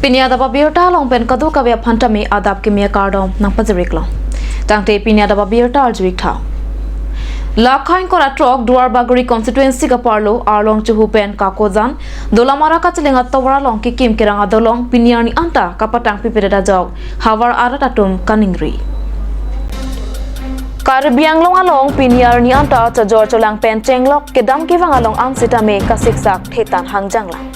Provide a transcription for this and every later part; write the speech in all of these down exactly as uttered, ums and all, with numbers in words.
Pini adap abirta along pen kadokave aphan tame adap kimi akardom nangpajir-iklo. Tangte pini adap abirta arju-ik tha. Lakhang kora trok Duarbagori constituency kaparlo Arlong Chuhu pen Kakojan Dolamara kacheleng atovar along kekim kerang adolong pini arni anta kapatang pipedet ajok havar arat atum kaningri. Karbi Anglong along pini arni anta chojor cholang pen chenglok kedam kevang along an sitame kasiksak thetan hangjanglang.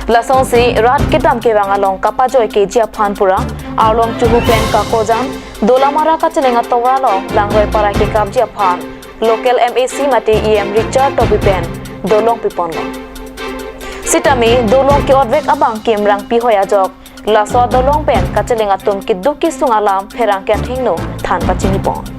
Lasonsi rat kedam kevang along kapajoi keji aphan pura Arlong Chuhu pen Kakojan Dolamara kacheleng atovar along langroi parai kekapji aphan local M A C mate E M Richard Tokbi pen dolong piponlo. Sitame dolong ke-otvek abang kimrang pihoi ajok laso adolong pen kacheleng atum keduk kesung alam pherangke athengno than pachinipon.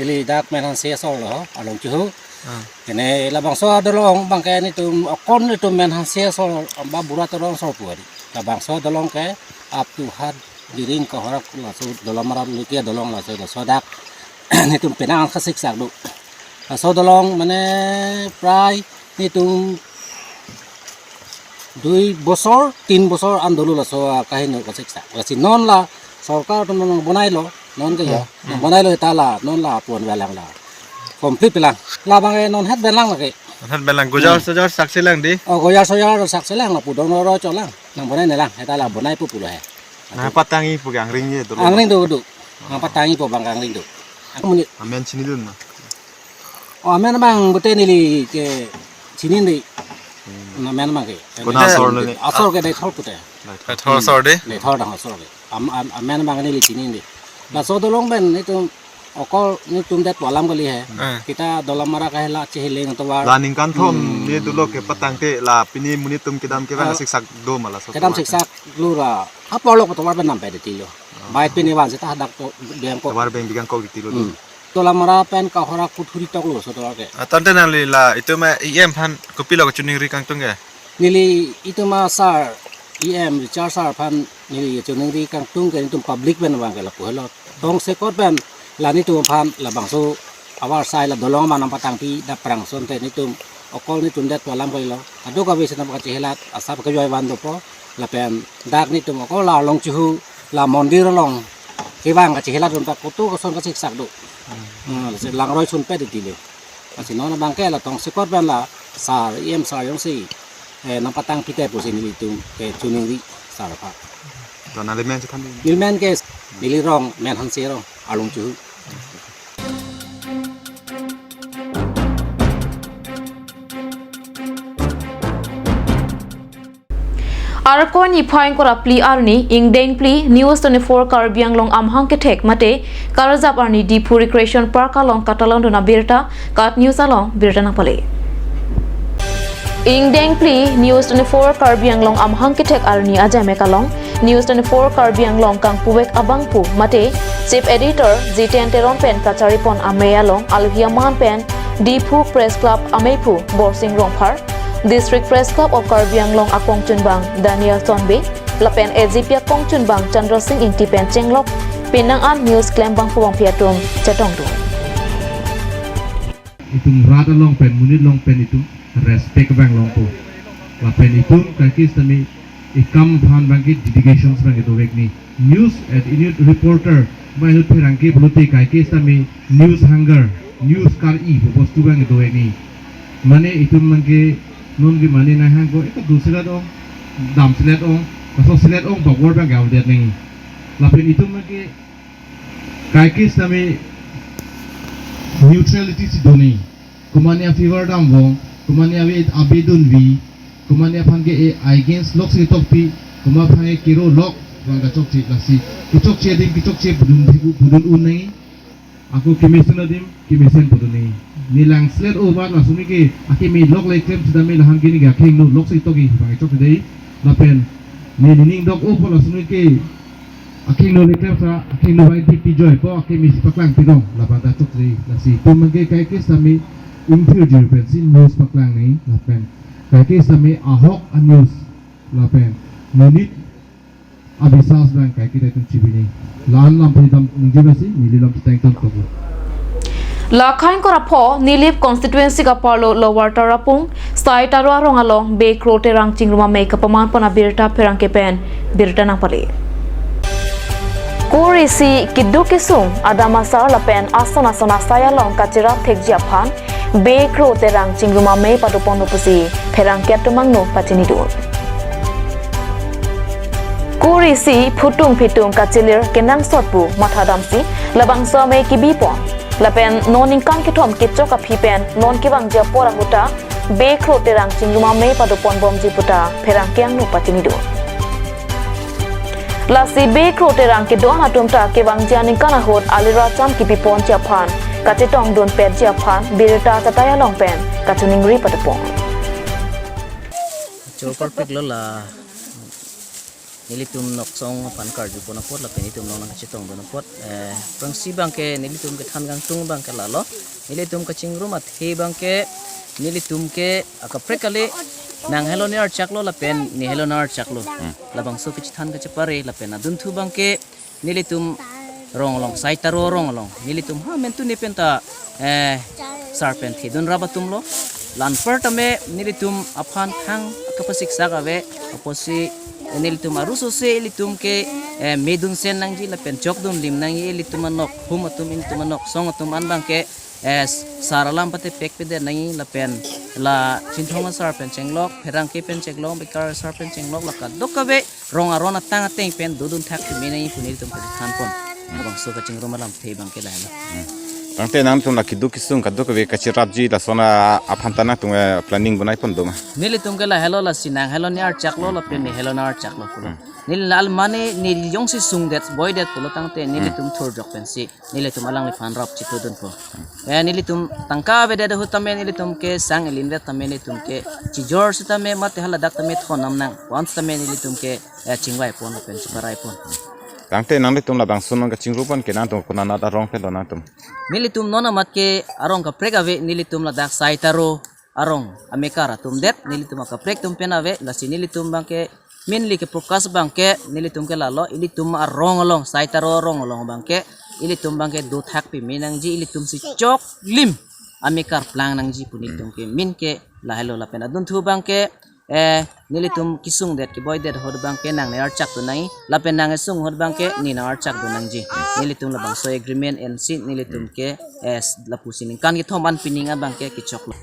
Neli dak Menhanse asor lo, Arlong Chuhu. Ah. Kene labangso adolong abangke netum okon netum Menhanse asor ba Bura Terang asor pu adi. Labangso adolong ke up to hat Diring Kahora laso Dolamara liki adolong laso laso dak netum penang kasiksak do. Laso adolong mane prai netum dui bosor, tin bosor an dolo laso, ah, kaheno kasiksak. Lasi non la sorkar atum nangbonailo, non ke ya, hmm, nangbonailo ta la, non la pon velang la. Complete lang. Labang eh non het velang lake. Non het velang, gojar, hmm, sojar sakselang di. Oh, gojar sojar sakselang la pu dong ro cholang. Nangbonaine lang, heta la bonai pu pulo he. Nangpatangji pu ke angring ye dolo. Angring do do. Nangpatangji pu abang angring do. Aku muni. Amen chinidun ma. Oh, amen abang pute neli ke chinine. Hmm. Amen abang ke. Konat asor neli? Asor ke Deithor pute. Deithor asor de? Deithor dang asor ke. Am-, am-, amen abang neli chinine. Laso adolong pen netum okol netum det pu alam kali he. Hmm. Kita Dolamara kahelo cheleng atovar. La ningkan thom, hmm, ye dolo kepatangte la pini monit atum kedam kevang, ah, siksak do ma laso kedam atovar. Siksak lo ra. Apor lo atovar pen nampe detilo. Ah. Bai pini van seta hadak to bengkok. Atovar beng bengkok detilo. Hmm. Dolamara pen Kahora kuthuri toklo laso atovar ke. Ah, tangte nangli la itum E M aphan kopilo kachiningri kangtung ke? Neli itum asar E M Richard sir aphan neli chiningri kangtung ke netum public pen abang ke lapu helo. Tongsekot pen la netum aphan labangso avar sai la dolong ma nangpatangpi dap prang asonte netum okol netum det pu alam kalilo. Kadokave seta kachehelat asap kejoi van dopo lapen dak netum okol la Arlong Chuhu la mondir along kevang kachehelat atum ta koto koson kasiksak do. Hmm, si langroi sunpe detile. Lasi non abang ke la tongsekot pen la sar, E M sar jongsi, eh, nangpatangpi te pusi nelitum, eh, chiningri sar aphan. To nangli men chethan di. Neli men ke, neli rong, Menhanse rong, Arlong Chuhu. Arkoi niphai ingkoi ra phli arni, ingdeng phli, News twenty-four Karbi Anglong amahang kethek mate karjap arni Diphu Recreation Park along katalon dun abirta KAT News along birta nangpale. Ingdeng phli, News twenty-four Karbi Anglong amahang kethek arni ajamek along, News twenty-four Karbi Anglong kangpuvek abangphu mate Chief Editor Jiten Teron pen kacharipon amei along alohi aman pen Diphu Press Club ameiphu Borsing Rongphar, District Press Club of Karbi Anglong akongchunbang Daniel Sonbe, lapen A G P akongchunbang Chandra Sing Ingti pen chenglok penang an news klembangphu bangpi atum chetongdun. Itum rat along pen, monit along pen itum respect abang longpo. Lapen itum kaike sitame ikam aphan abangke dedications abangke dovek ni. News at inut reporter, ba inut pherangke pulote kaike sitame news hunger, news kar-i pu bostu abangke dovek ni. Mane itum abangke non ke mane nanghang ko, eka do selet ong, dam selet ong, kaso selet ong, bak bor abangke avedet nangji. Lapen itum abangke kaike sitame neutrality si do nangji. Komane a-fever damvong, komane ave abedun vi, komane aphan ke e against lok si tokpi, koma aphan ke kero lok, vang kachokche lasi. Kechokche adim kechokche pudun thiku pudun un nangji. Ako kemesen adim kemesen pudun nangji. Ne lang selet o bat laso neke akeme lok le klem sitame lahan ke neke akhengno lok si tokji vang kachokche dei. Lapen ne nening dok o po laso neke akhengno le klem sa, akhengno bai di pi joipo, akeme si paklang pidong, lapen ta chokche, lasi itum abangke kaike sitame ingthir jir pensi news paklang nangji, lapen kaike sitame ahok a-news, lapen monit abisas abang kaike ta itum chibi nangji. La-an lam pidam ningje pensi, neli lam chetang ton toklo. Lakhang korapho Nilip constituency kaparlo Lower Tarapung, Sai Taro arong along Bekro Terang chingrum amei kapaman pon abirta pherangke pen birta nangpale. Kur isi keduk kesung, adam asar lapen ason ason asai along kachirap thekji aphan Bekro Terang chingrum amei padoponlo pusi pherangke atum angno pachinidun. Kur isi phutung phitung kachelir kenangsot pu mathadamsi labangso amei kebipon. Lapen non ningkan kethom kechok aphi pen non kevangji apor ahut ta Bekro Terang chingrum amei padoponbomji puta pherangke angno pachinidun. Lasi Bekro Terang kedo-an atum ta kevangji aningkan ahut aliracham kepiponji aphan kachetongdunpetji aphan birta chatai along pen kachiningri padopon. Chopar pik lo la nelitum nok song aphan karjupon apot lapen nelitum nok nangchetongdun apot. Eh, prangsi abangke nelitum kethan kangtung abangke lalo. Nelitum kachingrum athe abangke nelitum ke akaprek kali, nang helo ne archaklo lapen ne helo ne archaklo. Hmm. Labangso kachethan kachepare lapen adunthu abangke nelitum rong along, Sai Taro rong along nelitum ha mentu ne penta, eh, sar pen thedun rap atumlo. La anparta me nelitum aphan thang kapasiksak ave, apotsi nelitum arusose ilitum ke, eh, medun sen nangji lapen chokdun lim nangji, ilitum anok hum atum, ilitum anok song atum an abangke, eh, sar alam patepekpedet nangji lapen la Chinthong asar pen chenglok, pherangke pen chenglok, bekar asar pen chenglok, la kadokave rong aron atang ateng pen dodun thak keme nangji pu nelitum kachethanpon. Labangso kachingrum alamthe abangke lahelo. Hmm. Tangte nangtum la keduk kesung kadokave kachirapji lason aphan ta nangtum, eh, planning bonaipon doma? Nelitum ke lahelo, lasi nang helo ne archaklo lapen ne helo ne archaklo pulo. Hmm. Neli la almane neli jongsi sungdet boidet pulo tangte nelitum thurjok pensi nelitum alangliphan rap chitudunpo. Eh, nelitum tangka avedet ahut tame nelitum ke sang elindet tame nelitum ke chijor sitame mate haladak tame thonnam nang. Once tame nelitum ke, eh, chingvaipon lapen chiparaipon. Tangte nanglitum labangso non kachingrupon ke nangtum konat arong pen do nangtum? Nelitum non amat ke arong kaprek ave, nelitum ladak Sai Taro arong amekar atum det, nelitum akaprek atum pen ave, lasi nelitum abangke mainly ke focus abangke nelitum ke lalo, ilitum arong along, Sai Taro arong along abangke ilitum abangke dothak peme nangji, ilitum si choklim amekar plang nangji pu nelitum ke main ke lahelo. Lapen adunthu abangke, eh, nelitum kesungdet keboidet ahut abangke nang ne archakdun nangji, lapen nang kesung ahut abangke ne nang archakdun nangji. Nelitum labangso agreement ensi nelitum ke, eh, lapusi ningkan kethom an pining abangke kechoklo.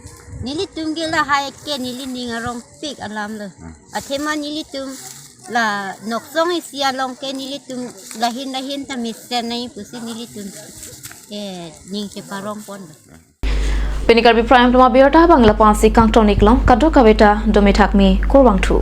Nelitum ke lahai ke neli ning arongpik alam lo. Hmm. Athema nelitum la nok song isi along ke nelitum lahin lahin ta mesen nangji pusi nelitum, eh, ning cheparongponlo. Pini Karbi Prime Time abirta abang lapu-ansi kangton-iklo, kadokave ta dome thakme, kurvangthu.